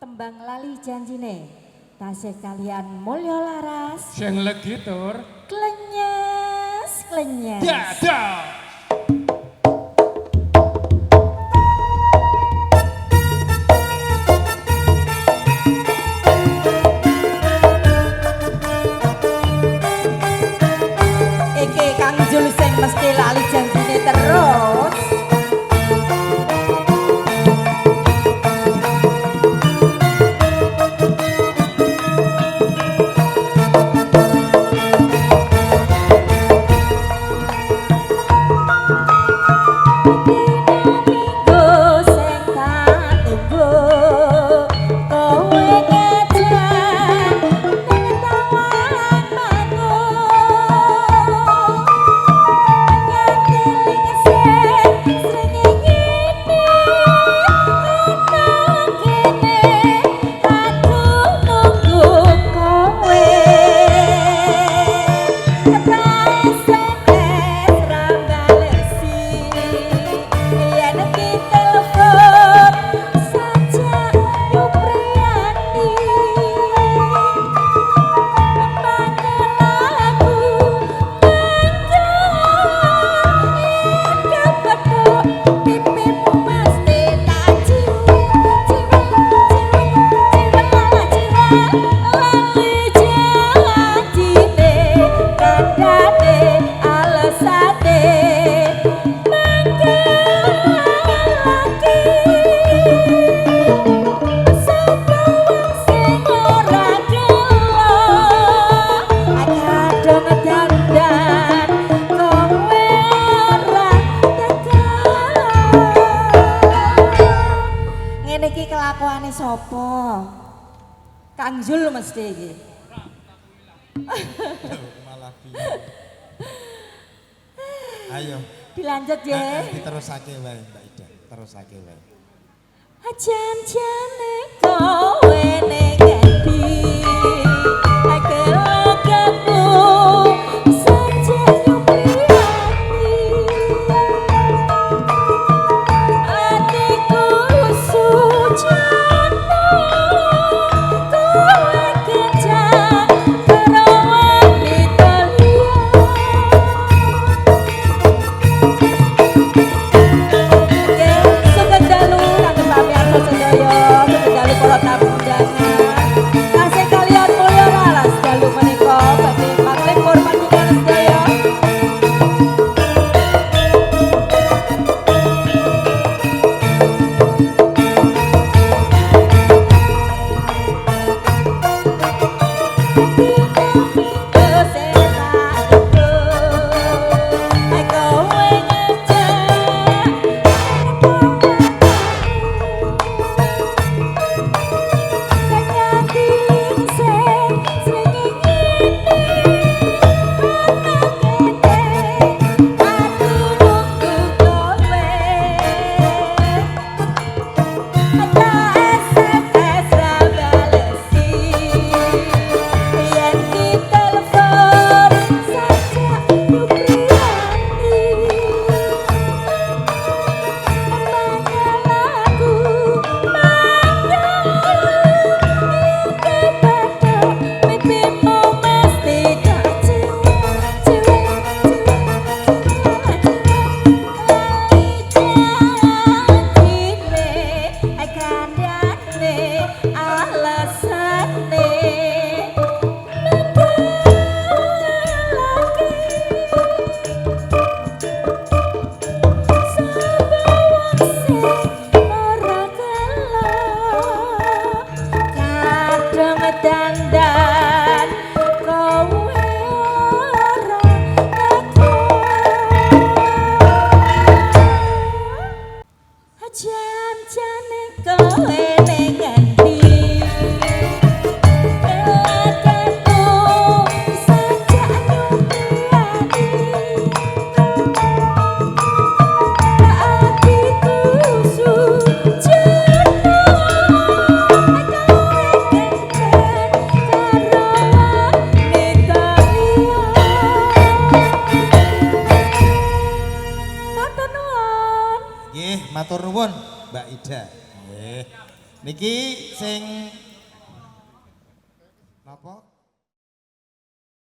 Tembang lali janjine. Tasih kalian Mulyo Laras. Sing legi tur Klenyes, klenyes. Dadah. Iki Kang Jul sing mesti lali janjine terus. Kang Jul mesti iki. Malah bingung. Ayo. Dilanjut ya. Diterusake wae Mbak Ida, terusake wae. Jan-jane kowe ning endi? Akel-akelmu saja nyupriyati. Atiku sujana kowe kejar karo wanita liya. Sugeng dalu kangge pamirsa sedaya, sugeng dalu para tamu undangan. Tasih kalian Mulyo Laras dalu menika badhe panglipur panjenengan sedaya. Niki sing napa?